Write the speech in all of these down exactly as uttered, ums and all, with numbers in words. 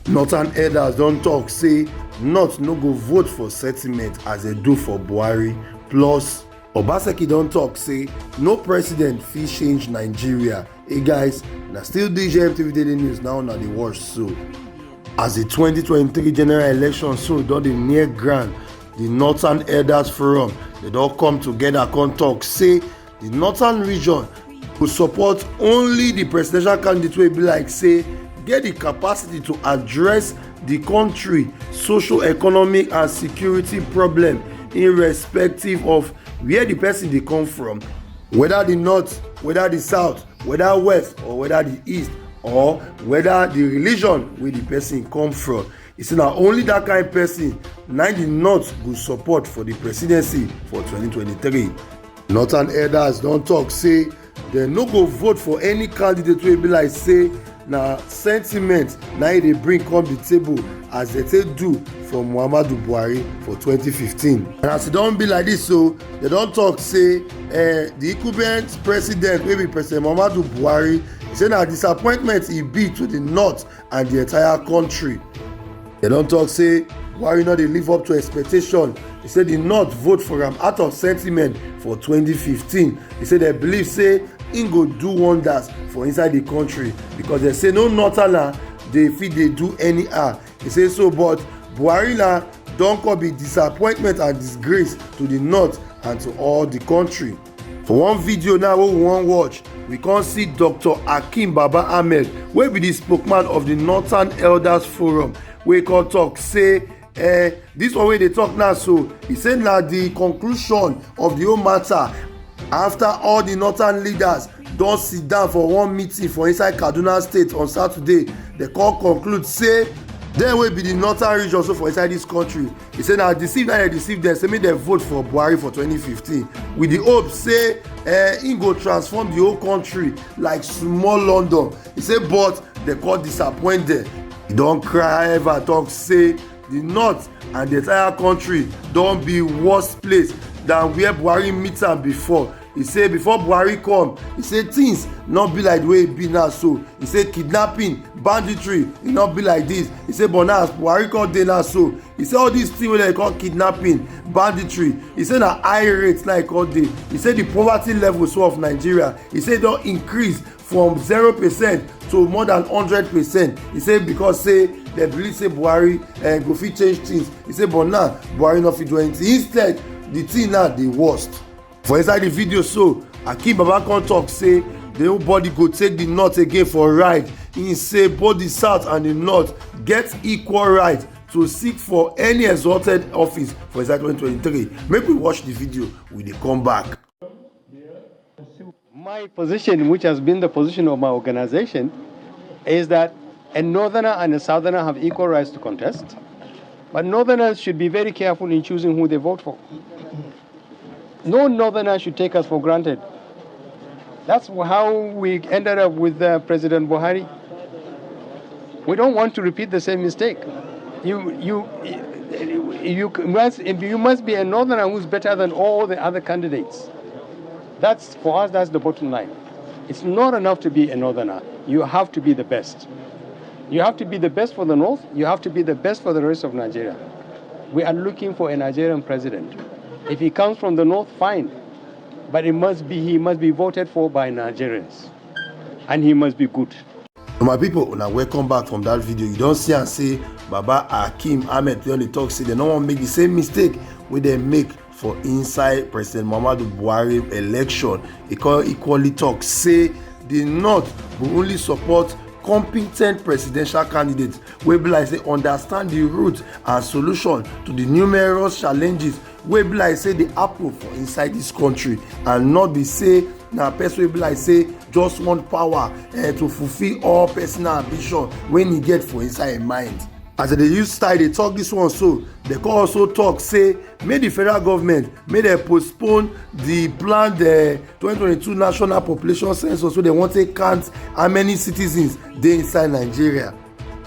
Northern elders don talk say North no go vote for settlement as they do for Buhari. Plus, Obaseki don talk say no president fit change Nigeria. Hey guys, na still D J M T V Daily News now na dey watch so. As the twenty twenty-three general election so don dey near ground, the Northern Elders Forum, they don come together come talk say the Northern region go support only the presidential candidate wey be like say get the capacity to address the country socio-economic and security problem irrespective of where the person dey come from, whether the north, whether the south, whether west or whether the east, or whether the religion wey the person come from. E say na only that kind person na the north go support for the presidency for twenty twenty-three. Northern elders don talk say dem no go vote for any candidate wey be like say na sentiment na e dey bring come the table as dem take do for Muhammadu Buhari for twenty fifteen. And as e don be like this so, dem don talk say eh, the incumbent president wey be President Muhammadu Buhari, e say na disappointment e be to the north and the entire country. Dem don talk say Buhari no dey live up to expectation. E say the north vote for am out of sentiment for twenty fifteen. E say dem believe say im go do wonders for inside the country because dem say no northerner dey fit dey do anyhow. E say so, but Buhari na don come be disappointment and disgrace to the north and to all the country. For one video now wey we wan watch, we come see Doctor Akeem Baba Ahmed, wey be the spokesman of the Northern Elders Forum, wey come talk say eh, this one wey dey talk now so, e say na the conclusion of the whole matter after all the northern leaders don sit down for one meeting for inside Kaduna State on Saturday. Dem come conclude say dem wey be the northern region so for inside this country, e say na deceive na dem deceive dem, say make dem vote for Buhari for twenty fifteen with the hope say eh, im go transform the whole country like small London. E say but dem come disappoint dem. E don cry ever talk say the north and the entire country don be worse place than where Buhari meet am before. E say before Buhari come, e say things no be like the way e be now so. E say kidnapping, banditry, e no be like this. E say but now as Buhari come dey now so, e say all these things wey dem call kidnapping, banditry, e say na high rate na e come dey. E say the poverty level so of Nigeria, e say e don increase from zero percent to more than hundred percent. E say because say dem believe say Buhari eh, go fit change things. E say but now Buhari no fit do anything. Instead, the thing now dey worst. For inside the video so, Akeem Baba come talk say nobody go take the north again for ride. He say both the south and the north get equal right to seek for any exalted office for inside twenty twenty-three. Make we watch the video, we dey come back. My position, which has been the position of my organization, is that a northerner and a southerner have equal rights to contest, but northerners should be very careful in choosing who they vote for. No northerner should take us for granted. That's how we ended up with uh, President Buhari. We don't want to repeat the same mistake. You, you, you, must, you must be a northerner who's better than all the other candidates. That's, for us, that's the bottom line. It's not enough to be a northerner. You have to be the best. You have to be the best for the north. You have to be the best for the rest of Nigeria. We are looking for a Nigerian president. If he comes from the north, fine. But it must be, he must be voted for by Nigerians. And he must be good. My people, una welcome back from that video. You don see am say Baba Akeem Ahmed don dey talk say dem no wan make the same mistake wey dem make for inside President Muhammadu Buhari election. E come equally talk say the north go only support competent presidential candidates wey be like say understand the root and solution to the numerous challenges wey be like say dey happen for inside this country, and not be say na person wey be like say just want power eh, to fulfill all personal ambition wey e get for inside im mind. As dem dey use style dey talk this one so, dem come also talk say make the federal government make dem postpone the planned eh, twenty twenty-two national population census wey dem wan take count how many citizens dey inside Nigeria.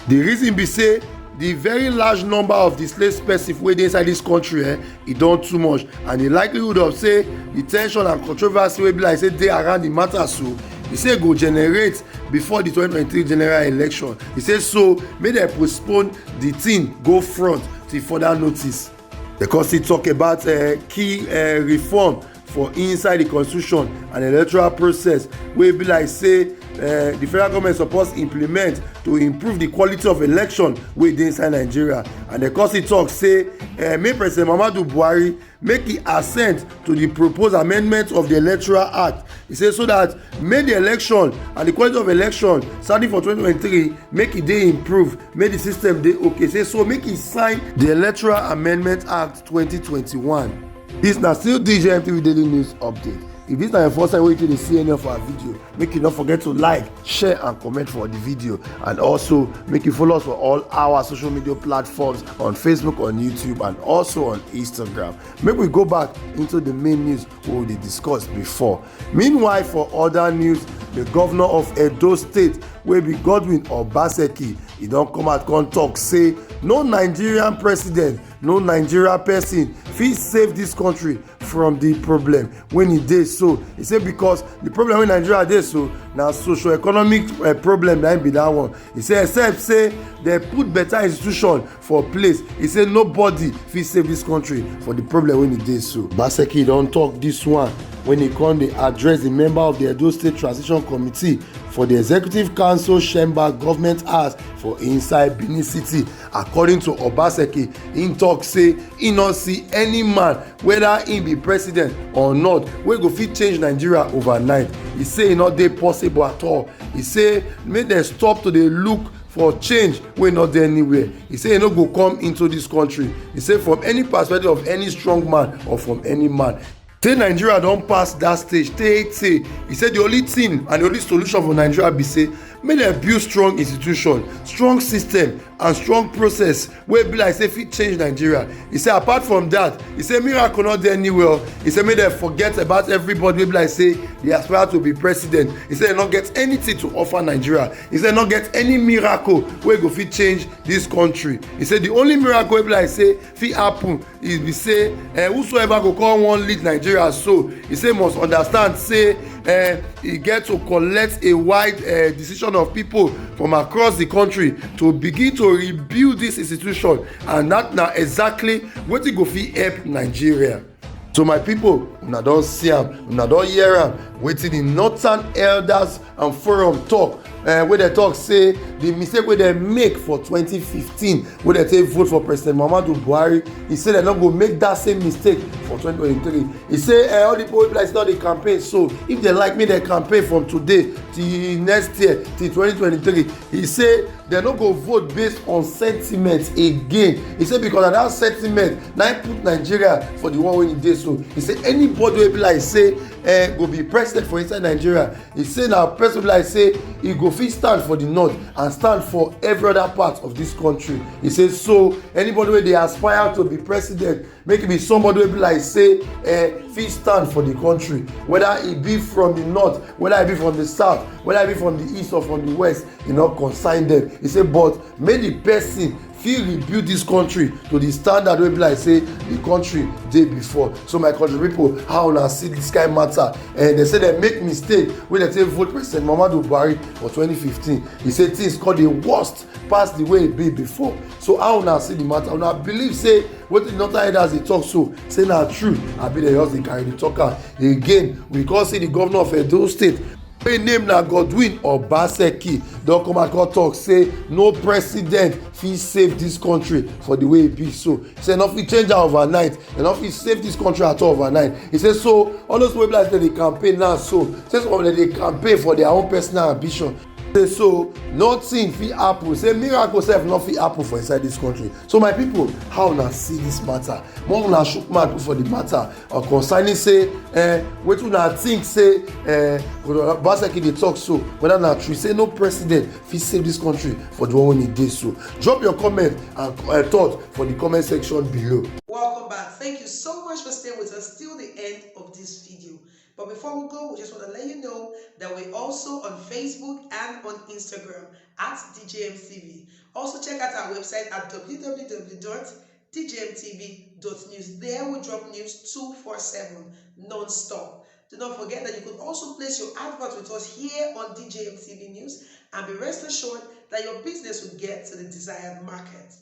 The reason be say the very large number of displaced persons wey dey inside this country eh, e don too much, and the likelihood of say the tension and controversy wey be like say dey around the matter so He say go generate before the twenty twenty-three general election. He say so make dem postpone the thing go front till further notice. Dem come still talk about uh, key uh, reform for inside the constitution and electoral process wey be like say uh, the federal government suppose implement to improve the quality of election wey dey inside Nigeria. And dem come still talk say uh, make President Muhammadu Buhari make e assent to the proposed amendment of the Electoral Act. He say so that make the election and the quality of election starting for twenty twenty-three make e dey improve, make the system dey okay. Say so make e sign the Electoral Amendment Act twenty twenty-one. This na still D J M T V Daily News Update. If this na your first time wey you dey see any of our video, make you no forget to like, share and comment for the video, and also make you follow us for all our social media platforms on Facebook, on YouTube and also on Instagram. Make we go back into the main news wey we dey discuss before. Meanwhile, for other news, the governor of Edo State wey be Godwin Obaseki, e don come out come talk say no Nigerian president, no Nigerian person fit save this country from the problem wey e dey so. He say because the problem wey Nigeria dey so na socio-economic uh, problem na im be that one. He say except say dem put better institution for place, he say nobody fit save this country for the problem wey e dey so. Obaseki don talk this one when he come dey address the member of the Edo State Transition Committee for the Executive Council Shemba Government House for inside Benin City. According to Obaseki, he talk say he no see any man, whether he be president or not, wey go fit change Nigeria overnight. He say e no dey possible at all. He say make dem stop to dey look for change wey no dey anywhere. He say e no go come into this country. He say from any perspective of any strong man or from any man. Say Nigeria don pass that stage tey tey. He say the only thing and the only solution for Nigeria be say make dem build strong institution, strong system and strong process wey be like say fit change Nigeria. He say apart from that, he say miracle no dey anywhere. He say make dem forget about everybody wey be like say dey aspire to be president. He say dem no get anything to offer Nigeria. He say no get any miracle wey go fit change this country. He say the only miracle wey be like say fit happen is be say uh, whosoever go come wan lead Nigeria so, he say must understand say uh, e get to collect a wide uh, decision of people from across the country to begin to rebuild this institution, and that na exactly wetin go fit help Nigeria. So my people, una don see am, una don hear am, wetin the Northern Elders and Forum talk uh, wey dem talk say the mistake wey dem make for twenty fifteen wey dem take vote for President Muhammadu Buhari, he say dem no go make that same mistake for twenty twenty-three. He say uh, all the people wey be like say don dey campaign so, if dem like make dem campaign from today till next year, till twenty twenty-three, he say dem no go vote based on sentiment again. He say because na that sentiment na im put Nigeria for the one wey e dey so. He say anybody wey be like say uh, go be president for inside Nigeria, he say na person be like say e go fit stand for the north and stand for every other part of this country. He say so anybody wey dey aspire to be president, make e be somebody wey be like say eh, fit stand for the country, whether e be from the north, whether e be from the south, whether e be from the east or from the west, e no concern them. He say but make the person fit rebuild this country to the standard wey be like say the country dey before. So my country people, how una see this kind matter? And they say they make mistake wey they take vote President Muhammadu Buhari for twenty fifteen. He say things come dey worst pass the way e be before. So how una see the matter? Una believe say wetin Northern Elders dey talk so, say na true, abi dem just dey carry the talk am? Again, we come see the governor of Edo State wey name na Godwin Obaseki don come out come talk say no president fit save this country for the way e be so. Say no fit change am overnight, dem no fit save this country at all overnight. He say so all those people wey be like say dem dey campaign now so, say some of them dey campaign for their own personal ambition. Say so nothing fit happen, say miracle sef no fit happen for inside this country. So my people, how una see this matter? More una shook mouth put for the matter or concerning say eh, wetin una think say eh, Obaseki dey talk so, whether na true say no president fit save this country for the one wey e dey so. Drop your comment and uh, thought for the comment section below. Welcome back. Thank you so much for staying with us till the end of this video. But before we go, we just want to let you know that we're also on Facebook and on Instagram at D J M T V. Also check out our website at w w w dot d j m t v dot news. There we drop news two four seven non-stop. Do not forget that you could also place your advert with us here on D J M T V News and be rest assured that your business will get to the desired market.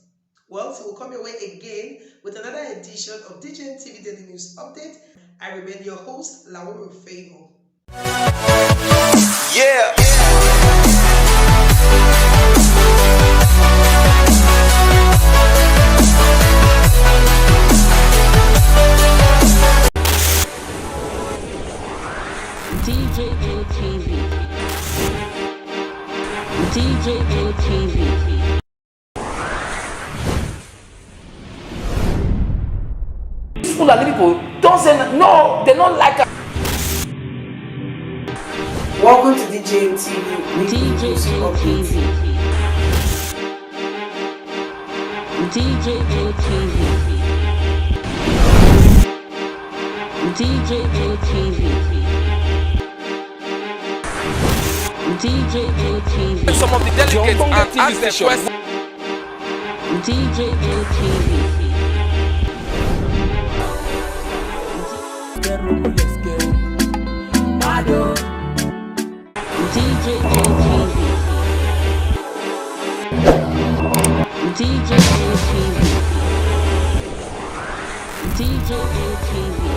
Well, so we'll come your way again with another edition of D J M T V Daily News Update. I remain your host, Laura Favor. Yeah. D J M T V. D J M T V. These Fulani people don't say n- no, they don't like us. Welcome to D J M T V. D J M T V. D J M T V. D J M T V. D J M T V. Some of the delegates and ask them questions. D J M T V. D J M T V. D J M T V. D J M T V.